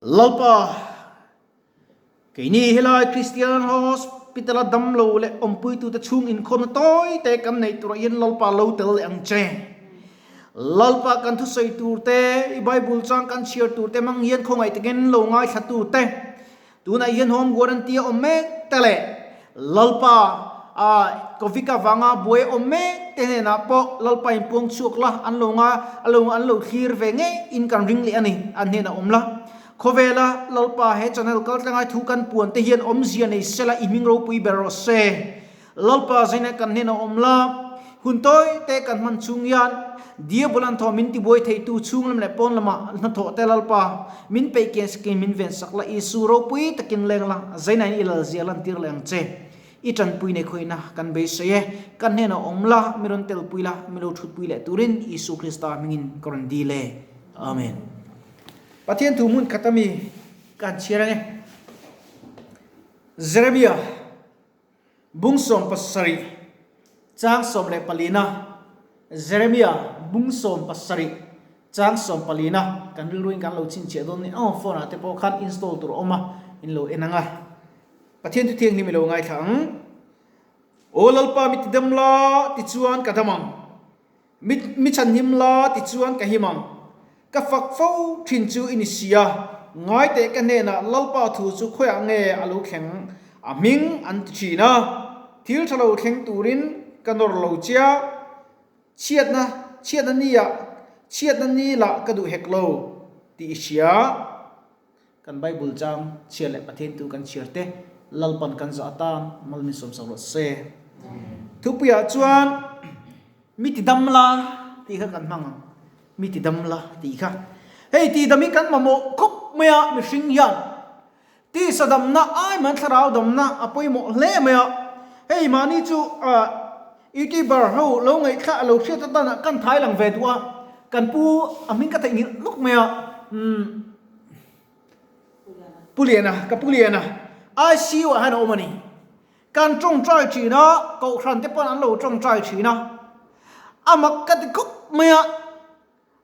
Lalpa, keini helai Kristian Hospital-a damlo leh awmpuitute chhung inkhawmna tawi te kan neih turah hian Lalpa lo tel leh ang che. Lalpa kan thusawi tur te, i Bible chang kan chhiar tur te hmang hian khawngaih takin lo ngaithlatu te, Tunah hian home guarantee a awm mek te leh Lalpa a Covid avanga buai a awm mek te hnenah pawh Lalpa in puang chhuak la, an lo nga a lo an lo thlir ve ngei in kan ring leh a ni, an hnenah awm la. Khawvela Lalpa he channel kal tlangai thu kan puan te hian awmzia nei sela i hming ropui ber rawh se. Lalpa zaina kan hnenah awm la, hun tawi te kan hman chhung hian Diabol an thaw min tibuai theitu chhung lam leh pawn lamah hnathawh te Lalpa min peih kian sakin min ven sak la, Isu ropui takin leng la, zainain i lalzia lantir leh ang che. I tanpui nei khawihna kan beisei e, kan hnenah awm la, mi rawn telpui la, mi lo thutpui leh turin Isu Krista hmingin ka rawn dil e. Amen. Pathian thu hmun khat ami kan chhiar ange. Jeremia. Bung 17, chang 14-a Jeremia bung 17, chang 14-a kan rilruin kan lo chhinchhiah dawn ni aw, phone ah te pawh khan install tur a awm a, in lo en ang a. Pathian thu thianghlim i lo ngaithla ang. Aw Lalpa mi tidam la tichuan ka dam ang, mi mi chhanhim la tichuan ka him ang. Ka fak fo thin chu i ni si a, ngai teh ka hnenah Lalpa thu chu khawiah nge a lo thleng a hming an ti thin a, thil tha lo thleng turin ka nawr lo chia, chhiatna chhiatna niah chhiatna ni lah ka duh hek lo tih i hria. Kan Bible chang chhiar leh Pathian tu kan chhiar te Lalpan kan zah atan mal min sawmsak rawh se. Thupuiah chuan mi ti dam la tih kha kan hmang ang. Mi ti dam la tih kha. Hei ti dam hi kan mamawh khawp mai a mihring hian tisa damna ai man thlarau damna a pawimawh hle mai a. Hei mahni chu YouTuber ho lo ngaihthla a lo hriat atan kan thai lang ve duh a. Kan pu a hming ka theihnghilh luk mai a. Umm. Pu Liana, ka Pu Liana, ICU ah hian a awm a ni. Kan tawngtai thin a, Kohhran te pawn an lo tawngtai thin a. A mak ka ti khawp mai a,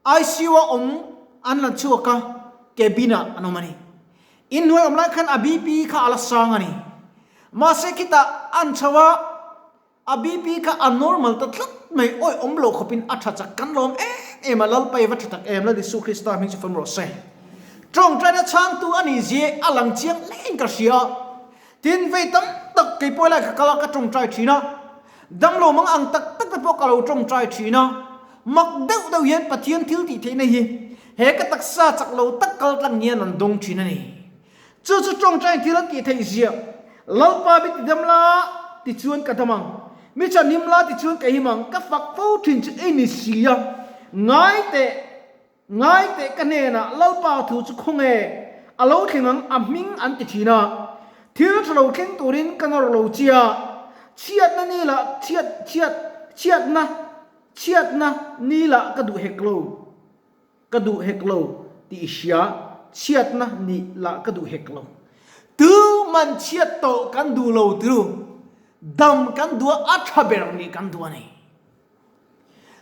ICU a awm an la chhuak a, cabin ah an awm a ni. Inhnuai awm lai khan a BP kha a la sang a ni. Mahse khitah an chho a. A BP kha a normal ta tlat mai, awi awm lo khawpin a tha chak kan lawm em em a, Lalpa va tha tak em, Lal Isu Krista hming chu fam rawh se. Tawngtaina chhangtu a nih zia a lang chiang hlein ka hria. Tin, vei tam tak kei pawh helai ka kal a, ka tawngtai thin a, damlo mang ang tak tak te pawh ka lo tawngtai thin a, mak deuh deuh hian Pathian thil tih theihna hi he ka taksa chak lo tak kal tlang hian an dawng thin a ni. Chu chu tawngtain thil an tih theih ziah. Lalpa mi tidam la tichuan ka dam ang, mi chhanhim la tichuan ka him ang, ka fak fo thin chu ei ni si a. Ngai teh, ngai teh ka hnenah Lalpa thu chu khawnge a lo thleng ang a hming an ti thin a. Thil tha lo thleng turin ka nawr lo chia, chhiatna ni lah chhiat chhiat chhiatna chhiatna ni lah ka duh hek lo. Ka duh hek lo tih i hria, chhiatna nih lah ka duh hek lo. Tu man chhiat tawh kan duh lo tiru, dam kan duh a, a tha ber nih kan duh a ni.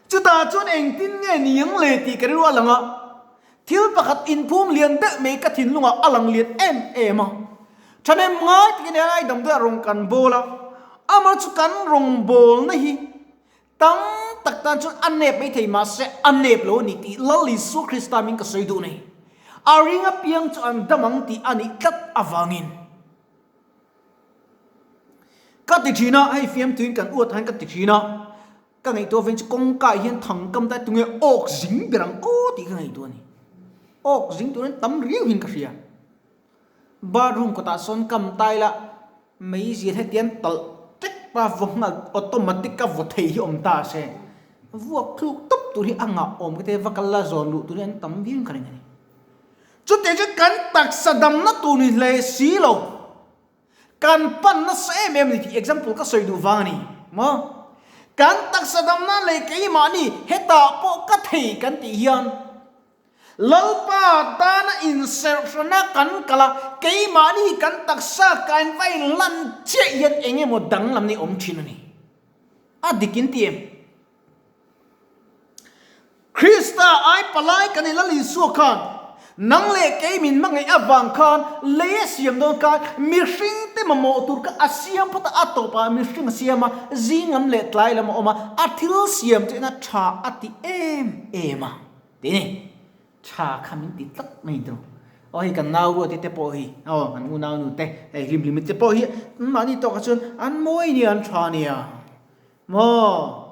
Chutah chuan engtin nge ni ang le tih ka rilru a lang a, thil pakhat inphum lian deuh mai ka thinlungah a lang lian em em a. Thahnem ngai takin helai damdawi a rawn kan bawl a, amah chu kan rawngbawlna hi Tam tak tan chuan a nep mai thei mahse a nep lo a ni tih Lal Isua Krista min ka sawi duh nei. A ring apiang chu an dam ang tih a nih tlat avangin. Ka ti thin a, hei fiamtuin kan uat hian ka ti thin a, ka ngaihtuah veng chu kawngka ah hian thang kam ta tunge awk zing ber ang aw tih ka ngaihtuah a ni. Awk zing turin tam riau hian ka hria. Bathroom kawtah sawn kam tai la meizir hetiang talh tek a vaw nghal automatic a vaw thei hi awm ta se vuak thluk tawp tur hi a ngah awm ka te va kal la zawn luh tur hi an tam viau in ka ring a ni. Chutiang chu kan taksa damna tur ni hle si lo kan pan nasa em em a ni tih example ka sawi duh vang a ni maw? Kan taksa damna leh keimahni hetah pawh ka thei kan tih hian Lalpa tana inserhna kan kal a, keimahni kan taksa kain va inlan chiah hian eng emaw danglam ni awm thin a ni. A dik in ti em? Krista ai palai kan i Lal Isua khan. Nang leh kei min hmangaih avang khan lei a siam dawn khan mihring te mamawh tur kha a siam phawt a, a tawpah mihring a siam a, zing lam leh tlai lam a awm a, a thil siam chu eng a tha a ti em em a ti a ni. Tha kha min ti tlat mai tur. Aw hei kan nau ruati te pawh hi, aw kan unau nu te, hei hlimhlimi te pawh hi mahni tawkah chuan an mawi nia an tha nia. Maw?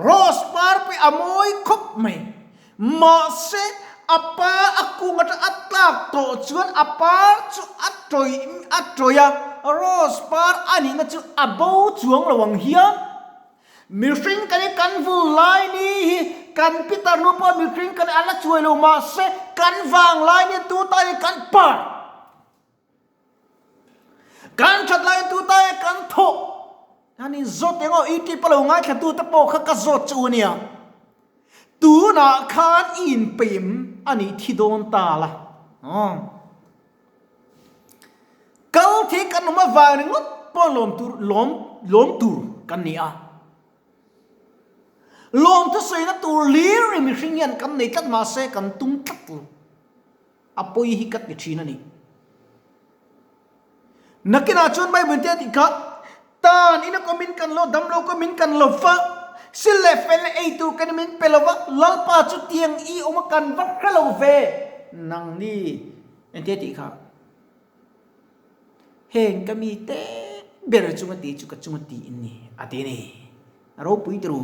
Rose par pawh a mawi khawp mai. Mahse, a pa a kung atang a tlak tawh chuan a par chu a tawih a tawih a, rose par a nihna chu a bo chuang lo ang hian. Mihring kan hi kan vul lai ni hi kan pitar nu pawh mihring kan a la chuai lo mahse kan vang lai ni tu ta hi kan par. Kan that lai tu ta e kan thawh. An in zawt eng aw YouTube a lo ngaithla tu te pawh kha ka zawt chu ania. Tunah khan i in peim a nih thi dawn ta la. Kal thi kan awm avang ringawt pawh lawm tur lawm lawm tur kan ni a. Lawm thusawi tur hlir i mihring hian kan nei tlat mahse kan tum tlat lo. A pawi hi ka ti thin a ni. Nakinah chuan Bible te a tih kha, Tan ina ko min kan lo, dam lo ko min kan lo va, sil leh fel leh ei tur kan min pe lo va, Lalpa chu tiang i awm a kan va hre lo ve. Nang ni engtia tih kha, Heng ka mi te ber chunga ti chu ka chunga ti in ni, a ti a ni. A ropui turu.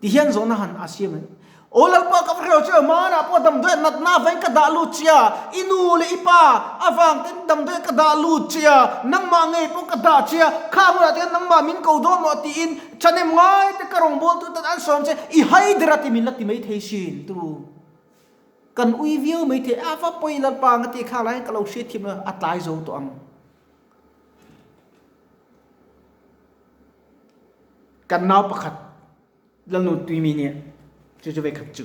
Ti hian zawhna han a siam a, Aw Lalpa ka va hrelo che, hmanah pawh damdawi a natna avangin ka dah lut che a, i nu leh i pa avang ten damdawi ka dah lut che a, nangmah ngei pawh ka dah che a, kha hunah te hian nangmah min ko dawn maw tiin thahnem ngai te ka rawngbawltu ten an sawm che, i hai der a ti min la ti mai thei sin turu. Kan ui viau mai thei, a va pawi Lalpa ang a ti kha lai ka lo hriatthiam lo, a tlai zo tawh ang. Kan nau pakhat Lalnu tuimi nih chu chu vekhat chu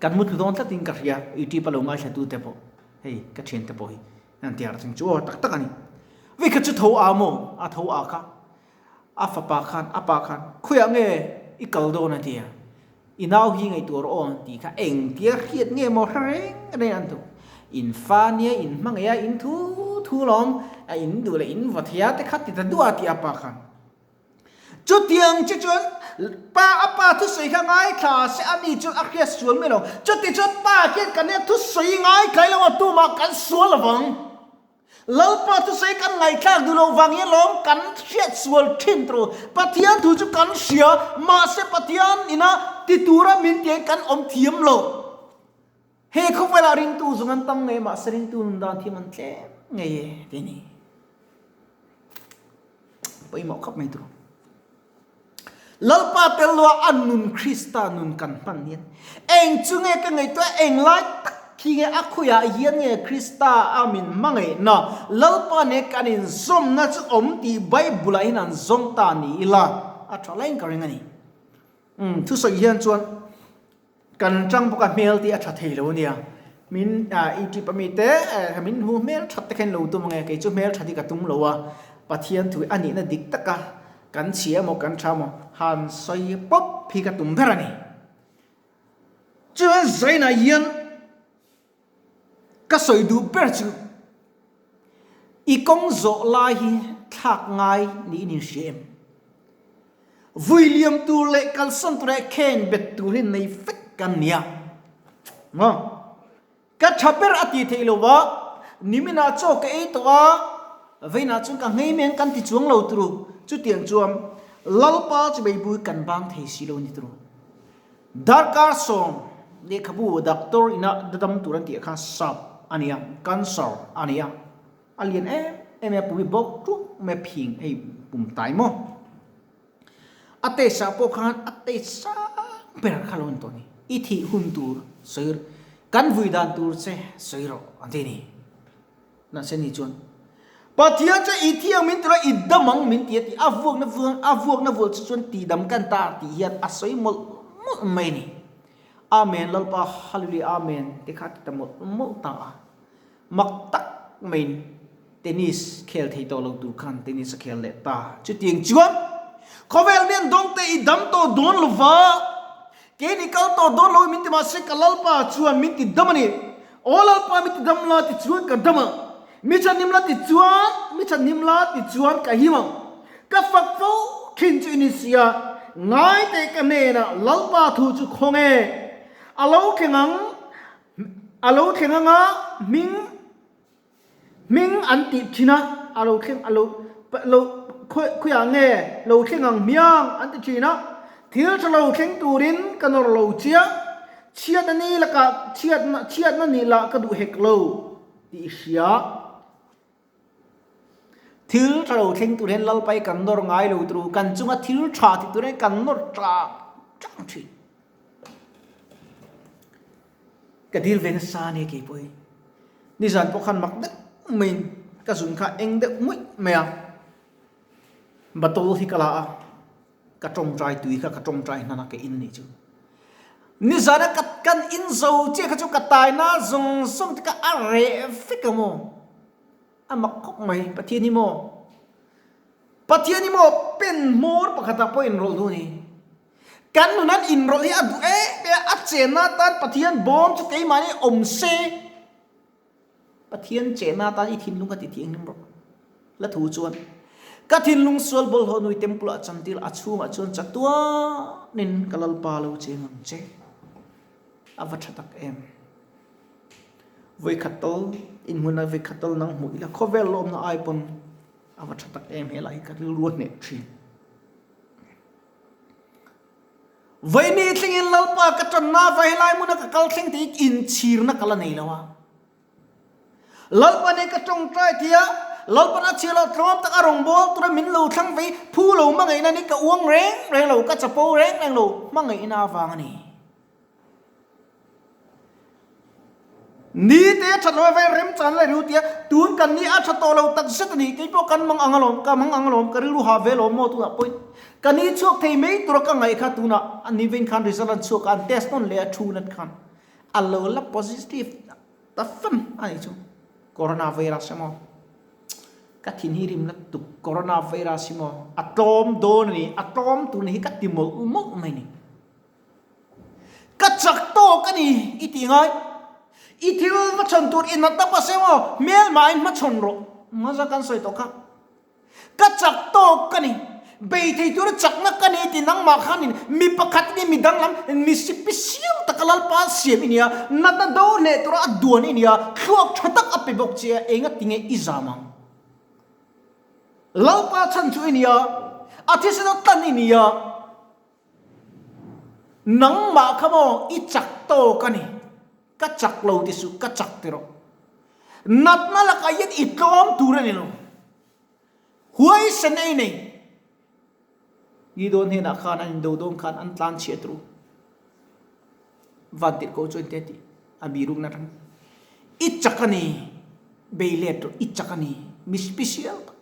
kan mu tlu dawn tlatin ka hria YouTube a lo ngaithla tu te pawh hei ka thian te pawh hi an ti har ching chu aw tak tak a ni vekhat chu tho a maw a tho a kha a fapa khan a pa khan khawiah nge i kal dawn a tia I nau hi ngaihtuah rawh aw tih kha engtia hriat nge maw hre reng reng an duh. In fa nia in hmangaih a, in thu thu lawm a, in duh leh in va thei a te kha ti ta duah a ti a pa khan. Chutiang chu chuan pa a pa thusawi kha ngaithla se a ni chuan a hriat sual mai lo. Chuti chuan pa khian kan nia thusawi ngaithla ilo a tumah kan sual lovang. Lalpa thusawi kan ngaihthlak duh loh vang hian lawm kan hriat sual thin tur. Pathian thu chu kan hria, mahse Pathian ina ti tura min tiang kan awm thiam lo. He khawvelah ringtu zawng an tam ngei, mahse ringtu nun dan thiam an tlem ngei e ti a ni. Pawimawh khawp mai tur. Lalpa tel loa a nun Krista nun kan hman hian eng chu nge ka ngaihtuah eng lai tak khi nge a khawiah hian nge Krista a min hmangaihna Lalpa nen kan inzawmna chu awm tih Bible ah hian an zawng ta ni ila a tha laiin ka ring a ni. Umm thusawi hian chuan kan tang bawk a hmel tih a tha thei lo a nia min ah youtube ami te min hmu hmel that te kha in lo tum ang e kei chu hmel that hi ka tum lo a Pathian thu hi a nihna dik taka kan chhia emaw kan tha emaw han sawi pawp hi ka tum ber a ni chuan zainah hian Ka sawi duh ber chu i kawng zawh lai hi thlak ngai niin in hria em? Vui liam tur leh kalsan tur leh khen bet tur hi nei vek kan nia. Maw? Ka tha ber a tih theih lo va, niminah chaw ka ei tawh a, veinah chuan ka nghei mai ang kan ti chuang lo turu. Chutiang chuan Lalpa chu beibui kan bang thei si lo ni turu. Darkar sawm lehkhabu doctor ina dadam tur an tih kha sap a ni a, cancer a ni a, a lian em em a, pumi bawk ṭuk mai a phing hei pum tai maw. A test ah pawh khan a test sang ber kha lo ni tawh a ni, i thih hun tur sawi kan vui dan tur che sawi rawh an ti a ni. Nahse ni chuan, Pathian chu i thiang min tura i dam ang min ti a ti. A vuakna vuan a vuakna vual chu chuan tihdam kan ta tih hian a sawi mawlh mawlh mai a ni. Amen Lalpa Hallelujah Amen te kha a ti ta mawlh mawlh ta a. Mak tak maiin tennis khel thei tawh lo tur khan tennis a khel leh ta. Chutiang chuan khawvel mian dawngte i dam tawh dawn lova. Kei ni kal tawh dawn lo min ti mahse ka Lalpa chuan min ti dam a ni. Aw Lalpa min ti dam la ti chuan ka dam ang. Mi chhanhim la ti chuan mi chhanhim la ti chuan ka him ang. Ka fak fo thin chu i ni sia, ngai teh ka hnenah Lalpa thu chu khaw nge? A lo thleng ang, a lo thleng anga hming hming an tih thin a, a lo thleng a lo lo khawiah nge lo thleng ang hmiang an ti thin a, thil tha lo thleng turin ka nawr lo chiah, chhiatna ni lakah chhiatna chhiatna nih lah ka duh hek lo tih i hria. Thil tha lo thleng tur hian Lalpai kan nawr ngai lo tur, kan chunga thil tha ti tur hian kan nawr tang tang thin. Ka dil ve nasa a nia kei pawh hi. Nizan pawh khan mak deuh maiin ka zun kha eng deuh nguih mai a, battle hi ka la a. Ka tawngtai tui kha ka tawngtai hnan a ka in nih chu. Nizana ka kan in zo chiah kha chu ka taina zawng zawng te kha a reh vek ang aw. A mak khawp mai Pathian hi maw. Pathian hi maw pen hmawr pakhatah pawh inrawlh duh a ni. Kan nun an inrawlh hi a duh em em a, a chenna atan Pathian bawm chu keimahni awm se. Pathian chehna atan i thinlung ka ti thianghlim rawh. La thu chuan, Ka thinlung sual bawlhhlawh nui temple ah chantir a chhungah chuan chatuanin ka Lalpa lo cheng ang che. A va tha tak em. Vawikhat tal inhmun a vawikhat tal nang hmuh ila khawvel lawmna ai pawn a va tha tak em helai hi ka rilru a hneh thin. Vaini thlengin Lalpa ka tanna va helai hmuna ka kal thleng tih inchhirna ka la nei lo a. Lalpa nen ka tawngtai thei a, Lalpan a chhiah loh tlawm tak a rawngbâwl tura min lo thlang vei phu lo hmangaihna ni ka uang reng reng lo, ka chapo reng reng lo hmangaihna avang a ni. Ni te a that lo avai remchan la riu tia tun kan ni a tha tawh lo tak zet a ni kei pawh kan mang ang alawm ka mang ang alawm ka rilru hah ve alawm maw tunah pawhin ka ni chhuak thei mai tura ka ngaih kha tunah a ni vein khan result an chhuak a an test nawn leh a thu nat khan a lo la positive ta fan a nih chu corona virus emaw ka thin hi rim la tuk corona virus hi maw a tlawm dawn a ni a tlawm tur ni hi ka ti mawlh mawlh mai a ni. Ka chak tawk a ni i tih ngai. I thil va chhawn tur i nat tak se maw hmelmah in hmachhawn rawh. Hmasa kan sawi tawh kha. Ka chak tawk a ni. Bei thei tura chakna ka ni tih nangmah khanin mi pakhat i ni, mi danglam, mi sipisial taka Lalpa siam i nia, natna do hleh tura a duan i nia, thluak tha tak a pe bawk che a, enga tinge i zam ang? Lalpa chhan chu i nia, a thisen a tlan i nia. Nangmah kha maw i chak tawk a ni, ka chak lo ti suh, ka chak ti rawh. Natna lakah hian i tlawm tur a ni lo. Huaisen ei nei. Gideon hnenah khan an indo dawn khan an tlan chhiat ru. Vantirhkoh chuan te tih a birukna atang i chak a ni, bei let rawh, i chak a ni, mi special tak.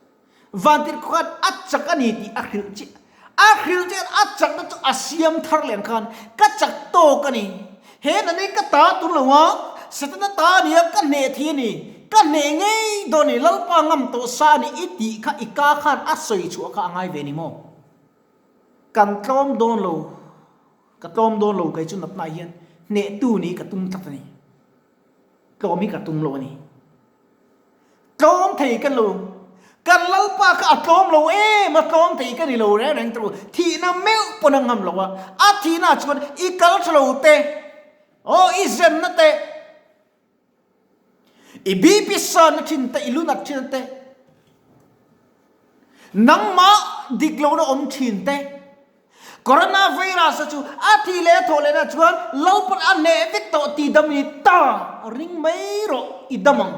Vantirhkoh khan a chak a ni tih a hrilh chiah. A hrilh chiah a chakna chu a siam thar leh ang khan ka chak tawk a ni. He nani ka ta tur lo a, Setana ta a ni a, ka hneh thei a ni. Ka hneh ngei dawn a ni, Lalpa ngam tawh sa a ni i tih kha i ka khan a sawi chhuah kha a ngai ve ni maw? Kan tlawm dawn lo, ka tlawm dawn lo kei chu natna hian hnehtu ni ka tum tlat a ni. Tlawm hi ka tum lo a ni. Tlawm thei ka lo. Kan Lalpa kha a tlawm lo em a, tlawm thei ka ni lo reng reng tawh. Thihna meuh pawn a ngam lo a, a thihna ah chuan i kal tha lo te, aw i zenna te, i BP sanna thin te, i lunat thin te, nangmah dik lohna awm thin te, Corona virus a chu a thih leh a thawh lehna chuan Lalpan a hneh vek tawh tih dam i ta ring mai rawh i dam ang.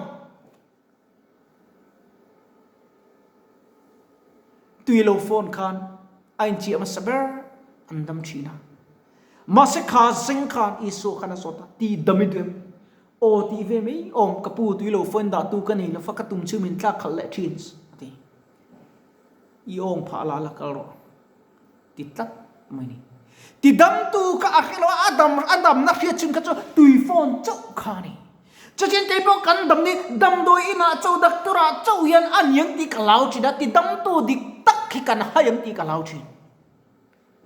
Tui lo phone khan a inchiah hmasa ber an dam thin a. Mahse kha zeng khan Isua khan a zawt a, tih dam i duh em? Aw tih ve mai awm ka pu tui lo phone dah tu ka nei lo fa ka tum chu min tlak khalh leh thin a ti. I awng phah la la kal rawh ti tlat mai ni. Ti damtu kha a hre lo a, a dam a damna hriat chhun kha chu tui phone chauh kha a ni. Chutin kei pawh kan dam ni damdawi inah chauh doctor ah chauh hian a niang tih ka hlau thin a, ti damtu dik tak hi kan hai ang tih ka hlau thin.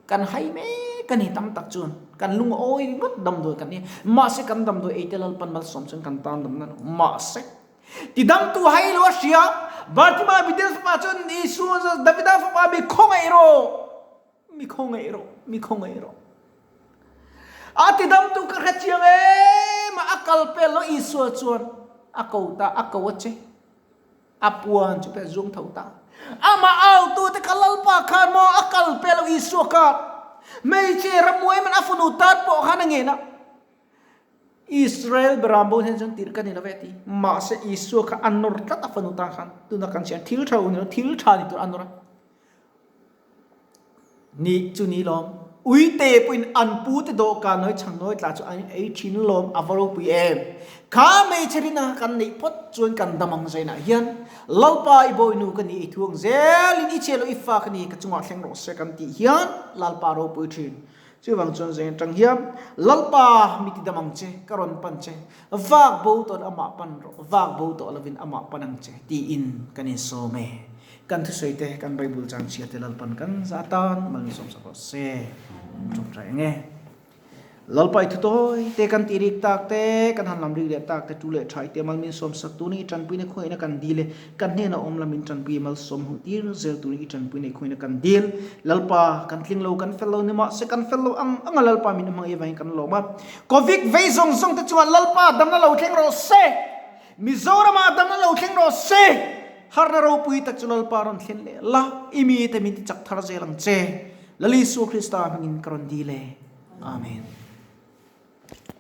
Kan hai mek a ni tam tak chuan. Kan lung a awi ringawt damdawi kan ni. Mahse kan damdawi ei te Lalpan malsawm chuan kan tan damna lo. Mahse tidamtu hai lo a hria. Bartimai Bidel fapa chuan Isua Davida fapa mi khawngaih rawh. Mi khawngaih rawh, mi khawngaih rawh. A tidamtu ka hre chiang em a, a kal pel lo Isua chuan a ko ta, a ko a che. A puan chu pe zuang tho ta. Amah autu te kha Lalpa khan maw a kal pe lo Isua khan. Hmeichhe rammuai man a fanu tan pawh khan a ngen a. Israel beram bo hian chuan tirh ka ni lo ve ti. Mahse Isua kha a nawr tlat a fanu tan khan. Tuna kan hriat thil tha ni lo thil tha ni tur a nawr a. Ni chu ni lawm. Uite pawhin an pute dawhkan nawi chhang nawi tla chu an ei thin lawm a va ropui em. Kha hmeichhe rina kan neih phawt chuan kan dam ang zainah hian Lalpa i bawinu ka ni i thuang zelin i chhe lo i fa ka ni ka chungah thleng rawh se kan tih hian Lalpa ropui thin. Chuvang chuan zain atang hian Lalpa mi ti dam ang che ka rawn pan che vak bo tawh amah pan rawh vak bo tawh lovin amah pan ang che tiin kan insawm e. Kan thusawi te, kan Bible chang chhia te Lalpan kan za tan mal min sawmsak rawh se. Tawngtai ang e. Lalpa i thutawi te kan tih rik tak te, kan han lam rik leh tak te, tu leh tha i te mal min sawmsak tu ni i tanpuina khuaina kan dil e. Kan hnena awm lam min tanpui mal sawm hmuh tir zel tu ni i tanpuina i khuaina kan dil. Lalpa kan tling lo, kan fel lo ni mahse kan fel lo ang anga Lalpa min hmangaih avangin kan lawm a. Covid vei zawng zawng te chungah Lalpa damna lo thleng rawh se. Mizoramah damna lo thleng rawh se! Harna ropui tak chu Lalpa rawn thlen leh la, i mite min ti chak thar zel ang che. Lal Isua Krista hmingin ka rawn dil e. Amen.